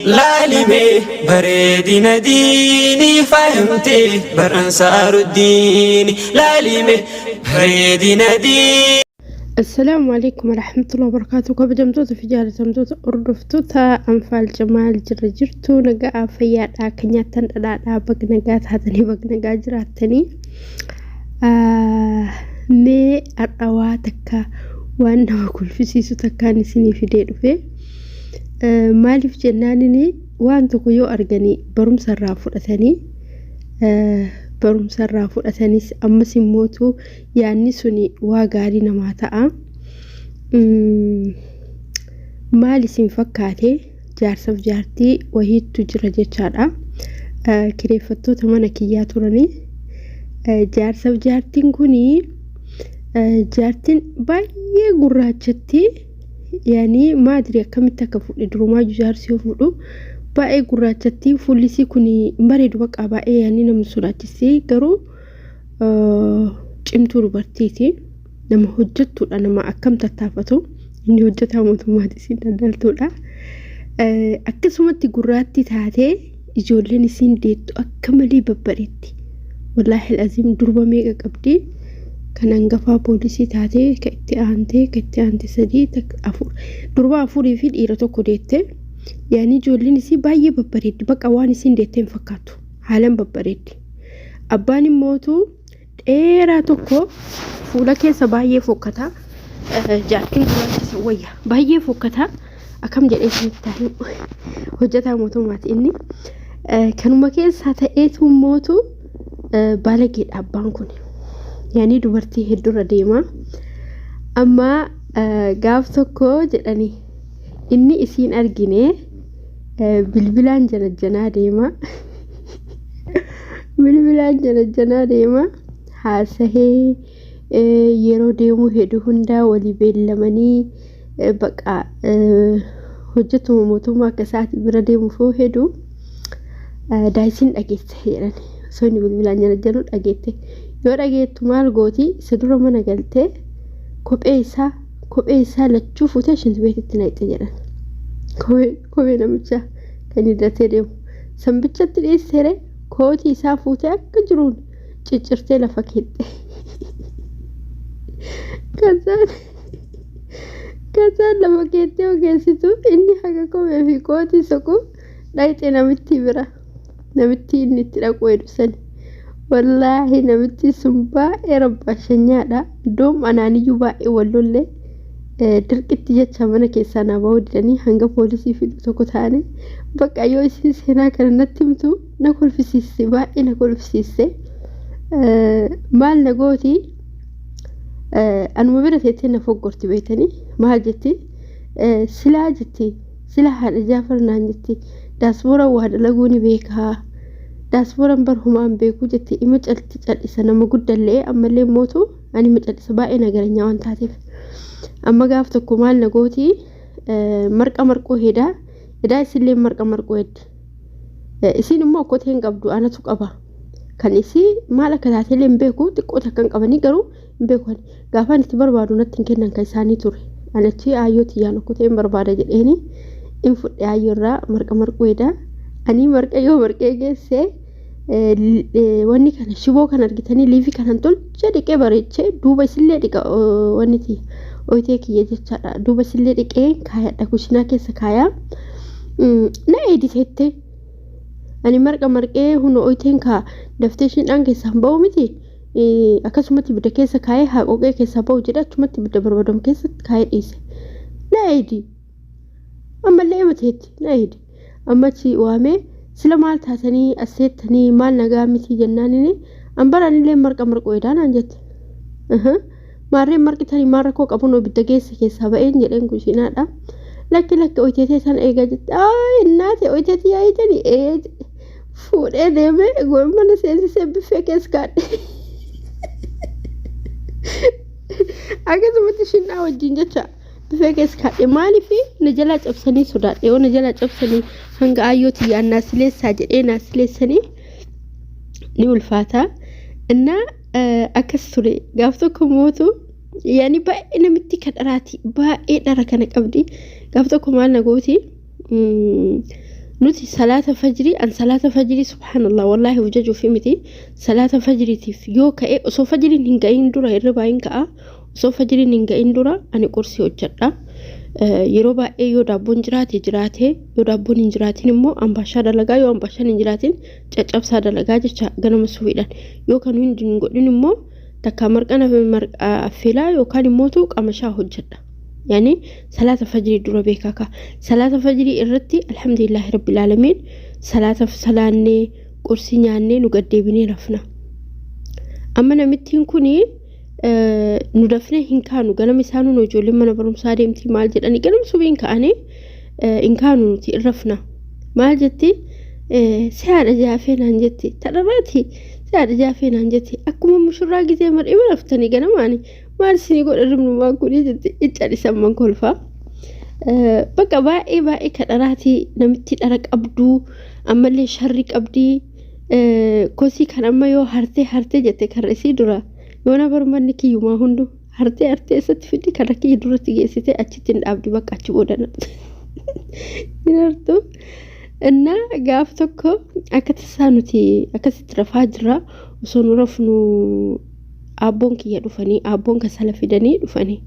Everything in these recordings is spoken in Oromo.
Laalimee bareedina diinii faayamtee baransaaruddin laalimee bareedina diinii. Assalaamu alaikum warahmatullahi wabarakatuh. Kabajamtoota fi jaalatamtoota hordoftoota Anfaal Jamaal jirra jirtu nagaa fayyaadhaa akka nyaattan dhadhaadhaa bag nagaa taatanii bag nagaa jiraattanii. Mee har'awaa takka waan nama kolfisiisu takkaan isinii fidee dhufe. Maaliif jennaanini waan tokko yoo arganii barumsa irraa fudhatanii barumsa irraa fudhatanis ammas immootu yaadni suni waa gaarii namaa ta'a. Maal isin fakkaate jaarsaaf jaartii wahiittu jira jechaadha. Kireeffattoota mana kiyyaa turanii. Jaarsaaf jaartiin kuni jaartiin baay'ee gurraachatti yaani maadri akkamitti akka fuudhe durumaa jaarsi yoo fuudhu baay'ee gurraachatti fuullisii kun hin bareedu baqqaa baay'ee yaani namni sodaachisi garuu cimtuu dubartiiti. Nama hojjettuudha nama akkam tattaafatu inni hojjetaa mootummaati isiin daldaltuudha. Akkasumatti gurraatti taatee ijoolleen isiin deettu akka malee babbareetti. Wallaahi aziim durba meeqa qabdi? Kan hangafaa poolisii taatee ka itti aantee ka itti aante sadii takka afur durba afurii fi dhiira tokko deette. Yaani ijoolleen isii baay'ee babbareeddi bakka waan isiin deettee hin fakkaatu haalaan babbareeddi. Abbaan immootu dheeraa tokko fuula keessa baay'ee fokkata. Jaartiin gurraacha isa wayya baay'ee fokkata. Akkam jedhee isinitti haa himu. Hojjetaa mootummaati inni. Kanuma keessaa ta'eetu immootu baalageedha abbaan kun. Yaani dubartii hedduurra deema. Amma gaaf tokko jedhanii inni isiin argine bilbilaan janajjanaa deema. Bilbilaan janajjanaa deema. Haasahee yeroo deemuu hedu hundaa walii beellamanii baqa hojjetuma mootummaa akka isaatii bira deemuuf yoo hedu daayisiin dhageesse jedhan. Osoo inni bilbilaan janajjanuu dhageette. Yoo dhageettu maal gooti isa dura mana galtee kophee isaa kophee isaa lachuu fuutee shintibeetitti naqxe jedhan. Kophee namichaa kan hidhatee deemu. Sanbichatti dhiisseere kootii isaa fuutee akka jiruun ciccirtee lafa keette. Kazaan kazaan lafa keettee ogeessitu inni haga kophee fi kootii soqu dhayxe namittii bira. Namittii inni itti dhaqu hedhu sani. Wallaahi namichi sun baay'ee rabbaashanyaadha. Doom anaaniyyuu baay'ee wal lolle. Dirqitti jecha mana keessaa naa bahuu didanii hanga poolisii fidu tokko taane bakka yoo isin seenaa kana natti himtu na kolfisiiste baay'ee na kolfisiiste. Maal na gooti anuma bira teettee na foggorti beektanii maal jetti silaa jetti sila haadha Jaafar naan jetti daasbooraan waa dalaguu ni beekaa daasbooraan bar homaan beekuu jetti ima calti cal'isa nama guddallee ammallee mootu ani ima cal'isa baay'ee nagaranyaa waan taateef amma gaaf tokko maal na gooti marqa marquu hedaa hedaa isillee marqa marquu heddi isiin immoo okkotee hin qabdu anatu qaba kan isii maal akka taatellee hin beeku xiqqoo takka hin qabanii garuu hin beeku ani gaafa ani itti barbaadu natti hin kennan kan isaanii ture ani achi aayyoo tiyyaan okkotee hin barbaada jedheeni in fudhe aayyoo irraa marqa marquu hedaa ani marqa yoo marqee geesse wanni kana shiboo kana argitanii liifii kanan tolchee dhiqee bareechee duuba isillee dhiqa wanni tiyya oyitee kiyya jechaadha duuba isillee dhiqee kaayadha kushinaa keessa kaayaa na eediteette ani marqa marqee huna oyiteen kaa daftee shindhaan keessaan ba'u miti akkasumatti ibidda keessa kaayee haa qoqee keessaa ba'u jedhe achumatti ibidda barbadamu keessa kaayee dhiise na eedi ammallee ima teetti na eedi ammachi waamee sila maal taatanii as teettanii maal nagaa miti jennaanini an bara anillee marqa marqu edaa naan jette maarreen marqitanii maal rakkoo qabuun ibidda geesse keessaa ba'een jedheen kushinaadha lakki lakki oyiteetee sana eegaa jette ayi innaate oyiteetii yaayitanii ee fuudhee deemee mana seensisee biffee keessa kaadhe akkasumatti shinnaa wajjin jecha bifee keessa kaadhe maaliif na jalaa cabsanii sodaadhe yoo na jalaa cabsanii hanga aayyoo tiyyaan naa sileessaa jedhee naa sileessanii ni ulfaata. Innaa akkas ture gaaf tokko mootu yaani baay'ee namitti kan dharaati baay'ee dhara kana qabdi gaaf tokko maal na gooti. Nuti salaata fajrii, an salaata fajrii, subhaanallah, wallaahi hojjechuuf miti, salaata fajriitiif yoo ka'e, osoo fajriin hin ga'in dura hirribaa hin ka'a. Osoo fajriin hin ga'in dura ani qursii hojjedha. Yeroo baay'ee yoo daabboon jiraate jiraate, yoo daabboon hin jiraatin immoo ambaashaa dalagaa, yoo ambaashaan hin jiraatin caccabsaa dalagaa jecha ganama subiidhaan. Yoo kan hundi hin godhin immoo takka marqana affeelaa yookaan immootu qamashaa hojjedha. Yani salaata fajrii dura beekaa ka salaata fajrii irratti, alhamdulillahi rabbil aalamiin, salaata salaannee qursii nyaannee nu gaddeebinee rafna. Amma namittiin kuni nu dafnee hin kaanu. Ganama isaanuu nu ijoolleen mana barumsaa deemti maal jedhanii ganama subiin ka'anii hin kaanu, nuti hin rafna. Maal jetti? Si haadha jaafee naan jetti, tadharaati si haadha jaafee naan jetti. Akkuma mushurraa gizee mar'ima raftanii ganamaani maal isinii godha ribnumaa kuni jetti. Iccadhisan man kolfaa. Bakka baay'ee baay'ee kadharaatii namitti dhara qabduu, ammallee sharri qabdii. Kosii kan amma yoo hartee hartee jette karra isii dura yoo na barmanni kiyyumaa hundu hartee hartee eessatti fiddi, karra kiyya duratti geessite achitti hin dhaabdi. Bakka achi booda hin hartu. Innaa gaaf tokko akka tasaa nuti akkasitti rafaa jirra. Osoo nu rafnu abboon kiyya dhufanii, abboon kasala fidanii dhufanii,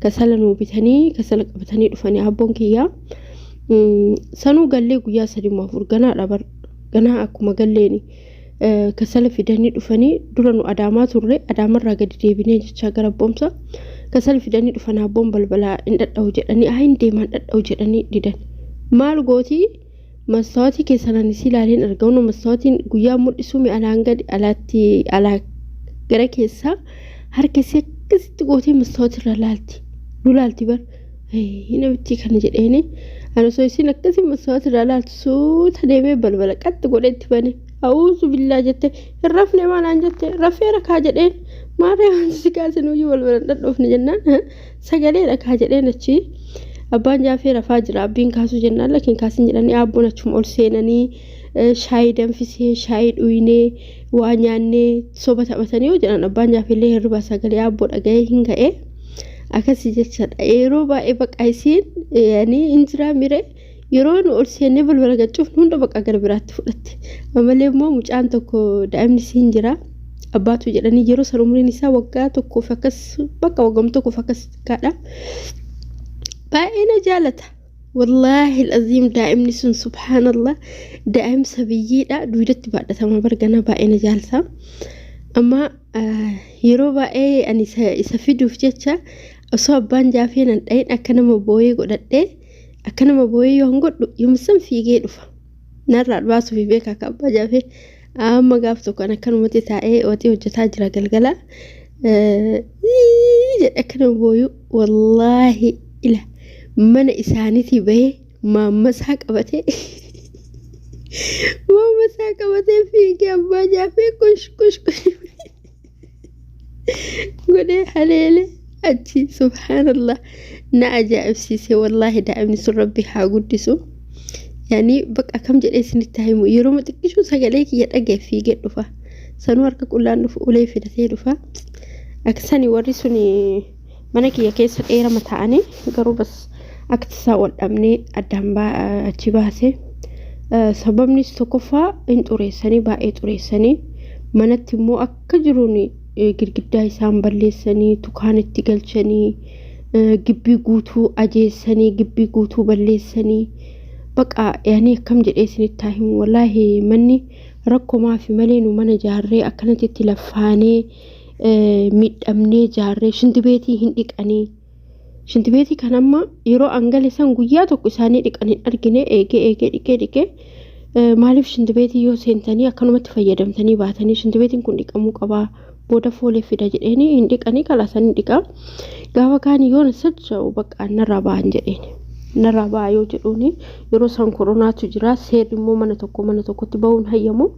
kasala nuu bitanii, kasala qabatanii dhufanii. Abboon kiyya sanuu gallee guyyaa 3 4 ganaadha bar, ganaa akkuma galleeni kasala fidanii dhufanii. Dura nu Adaamaa turre, Adaamarraa gadi deebinee jechaa gara Boomsa kasala fidanii dhufan. Abboon balbalaa hin dhadha'u jedhanii, haa hin deeman dhadha'u jedhanii didan. Maal gootii? Mastaawotii keessan ani si ilaaleen argamu. Mastaawotiin guyyaa mul'isuu mi alaan gadi alaatti alaa gara keessaa harka isii akkasitti gootee mastaawotii irra laalti, nu laalti bar. Namichi kana jedheeni ani osoo isiin akkasii mastaawotii irra laaltu suuta deemee balbala qaxxi godhee itti bane. Awuuzu billaa jette. Hin rafne maalaan jette. Rafeera kaa jedheen. Maarree wanti si kaasin iyyuu balbala hin dhadhoofne jennaan, sagaleedha kaa jedheen. Achi abbaan jaafee rafaa jira. Abbiin kaasuu jennaan lakin kaasin jedhanii, abboon achuma ol seenanii shaayii danfisee, shaayii dhuynee, waa nyaannee, soba taphatanii yoo jedhan, abbaan jaafeellee hirribaa sagalee aabboo dhaga'ee hin ka'e. Akkasii jechaadha. Yeroo baay'ee baqa isiin yani hin jiraa mire, yeroo nu ol seennee balbala gachuuf hunda baqa gara biraatti fudhatte. Amalee immoo mucaan tokko daa'imni isiin jira. Abbaatu jedhanii, yeroo san umriin isaa waggaa tokkoof akkas, bakka waggaa tokkoof akkas xiqqaadha. Baay'ee na jaalata. Wallaahi aziim, daa'imni sun, subhaanallah, daa'imsa biyyiidha, duudatti baadhatama bargana, baay'ee na jaalata. Amma yeroo baay'ee ani isa fiduuf jecha osoo abbaan jaafee nan dhayin akka nama booyee godhadhee, akka nama booyee yoo hin godhu yoomsan fiigee dhufa. Narraa baasuuf beekaa akka abbaa jaafee. Amma gaaf tokko an akkanumatti taa'ee waxii hojjetaa jira galgala. Jedhe akka nama booyu, wallaahi ila mana isaaniitii bahee maammasaa qabatee fiigee abbaa jaafee kush kush kush godhee haleele achi. Subhaanallah, na ajaa'ibsiise wallaahi. Daa'imni sun rabbi haa guddisu. Yani bakka akkam jedhee isinitti himu, yeroo xiqqishuu sagalee kiyya dhagee fiigee dhufa. Sanuu harka qullaan dhufu, ulee fidatee dhufa. Akkasani warri suni mana kiyya keessa dheerama ta'anii garuu bas akka tasaa wal dhabnee addaan achi baase. Sababnis tokkoffaa hin xureessanii, baay'ee xureessanii, manatti immoo akka jiruun girgiddaa isaan balleessanii, tukaan itti galchanii, gibbii guutuu ajeessanii, gibbii guutuu balleessanii. Baqa yaanii akkam jedhee isinitti haa himu, wallaahi manni rakkomaa fi malee nu mana jaarree akkanatti itti laffaanee miidhamnee jaarree, shintibeetii hin dhiqanii. Shintibeetii kan amma yeroo angale san guyyaa tokko isaanii dhiqan hin argine. Eegee eegee dhiqee dhiqee, maaliif shintibeetii yoo seentanii akkanumatti fayyadamtanii baatanii, shintibeetiin kun dhiqamuu qabaa, booda foolee fida jedheeni, hin dhiqanii kalaasanii dhiqaa. Gaafa kaan yoo na socho'u bakka narraa ba'an jedheeni. Narraa ba'a yoo jedhuuni, yeroo san koronaatu jira, seerri immoo mana tokko mana tokkotti bahuun hayyamu.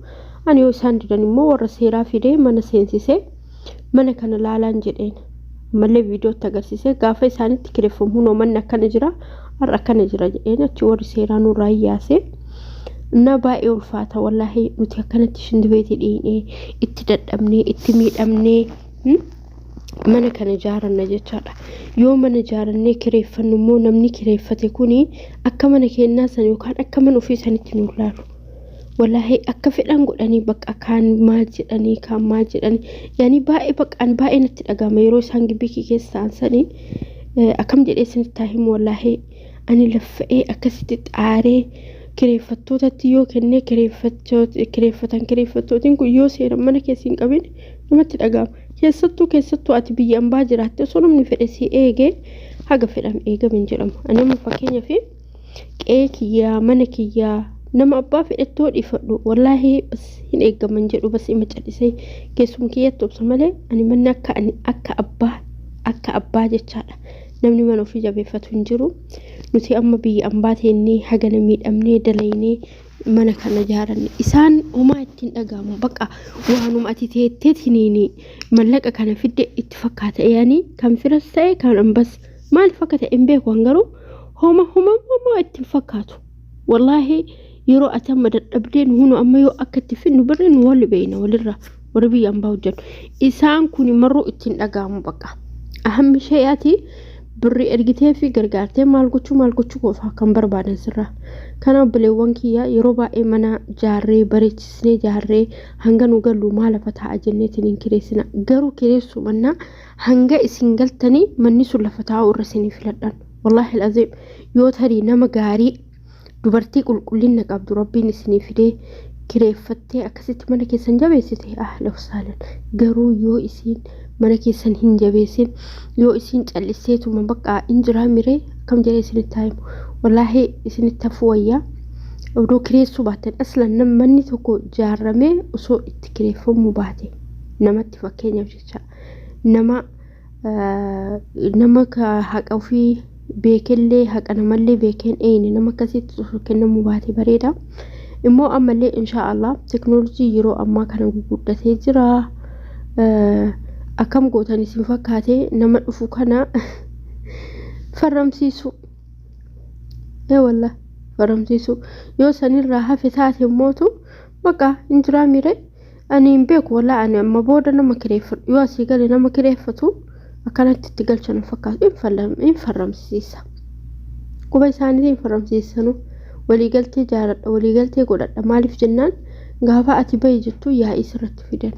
Ani yoo isaan didan immoo warra seeraa fidee mana seensisee mana kana laalaan jedheen. Ammallee viidiyootti agarsiisee gaafa isaanitti kireeffamu, hunoo manni akkana jira, har'a akkana jira jedheen, achi warri seeraa nurraa yaase. Na baay'ee ulfaata wallaahi. Nuti akkanatti shintibeetii dhiinee itti dadhabnee itti miidhamnee. Mana kana ijaaranna jechaadha. Yoo mana ijaarannee kireeffannu immoo namni kireeffate kuni akka mana keenyaa san yookaan akka mana ofii sanitti nu laalu. Wallaahi akka fedhan godhanii bakka kaan maal jedhanii kaan maal jedhanii yaani baay'ee bakka baay'ee natti dhagahama yeroo isaan gibbii kee keessa ta'an sanii akkam jedhee isinitti haa himu. Wallaahi ani laffa'ee akkasitti xaaree kireeffattootatti yoo kennee kireeffatan, kireeffattootiin kun yoo seeran mana keessa hin qabin namatti dhagahama. Keessattuu keessattuu ati biyya ambaa jiraatte osoo namni fedhe si eegee haga fedhame eegame hin jedhamu. Ani amma fakkeenyaaf qe'ee kiyyaa, mana kiyyaa, nama abbaa fedhettoo dhiifadhu, wallaahi bas hin eeggaman jedhu, bas ima callisee keessum kiyyatti obsa malee ani manni akka ani akka abbaa jechaadha. Namni mana ofii jabeeffatu hin jiru. Nuti amma biyya ambaa teennee hagana miidhamnee dalaynee mana kana ijaaranne, isaan homaa ittiin dhaga'amu. Bakka waanuma ati teetteetiniin mallaqa kana fidde itti fakkaata. Yaani kan firas ta'e kan ambas maaliif akka ta'e hin beeku, garuu homa homa homa ittiin fakkaatu. Wallaahi yeroo ati amma dadhabdeen hunu amma yoo akka itti fidnu birri nu wali beeyna walirra warri biyya ambaa hojjennu. Isaan kun marruu ittiin dhaga'amu. Bakka ahammi ishee ati birri ergitee fi gargaartee maal gochuu maal gochuu qofa kan barbaadan sirraa. Kana obboleewwan kiyya, yeroo baay'ee mana jaarree bareechisnee jaarree hanga nu gallu maal lafa taa'a jenneetiin hin kireessina. Garuu kireessuu mannaa hanga isin galtanii manni sun lafa taa'u irra isinii filadhan. Wallaahi alazim, yoo tarii nama gaarii, dubartii qulqullina qabdu rabbiin isinii fidee kireeffattee akkasitti mana keessan jabeessite, ahla wasaalan. Garuu yoo isiin mana keessan hin jabeessin, yoo isiin calliseetuma bakka hin jiraa miree, akkam jedhee isinitti haa himu, wallaahi isinitti hafuu wayyaa odoo kireessuu baattan. Aslan manni tokko jaarramee osoo itti kireeffamuu baate namatti, fakkeenyaaf jecha, nama haqa ofii beekellee haqa namallee beekeen eeyne, nama akkasitti osoo kennamuu baate bareeda. Immoo ammallee insha Allah teknoolojii yeroo ammaa kana guguddatee jira. Akkam gootan isin fakkaate? Nama dhufu kana farramsiisu. Ee wallah, farramsiisu. Yoo sanirraa hafe taate immootu bakka hin jiraa mire. Ani hin beeku wallah, ani amma booda nama kireeffadhu, yoo asii gale nama kireeffatu akkanatti itti galchan fakkaatu hin farramsiisa. Quba isaaniitiin farramsiisanu. Waliigaltee jaaladha, waliigaltee godhadha. Maaliif jennaan, gaafa ati bahi jettu yaa'ii sirratti fidan.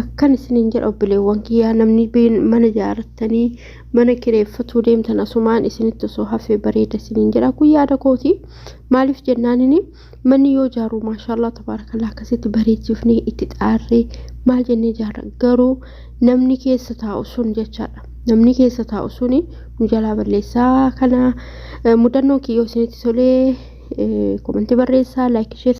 Akkan isiniin jedha obboleewwan kiyyaa, namni mana ijaarrattanii mana kireeffatuu deemtan asumaan isinitti osoo hafee bareeda isiniin jedha. Kun yaada kooti. Maaliif jennaanini, manni yoo ijaaru maashaallah tabaarakallaa akkasitti bareechifnee itti xaarree maal jennee ijaarra. Garuu namni keessa taa'u sun jechaadha. Namni keessa taa'u suni nu jalaa balleessaa. Kana mudannoo kiyyoo isinitti tolee comment barreessaa, like, share.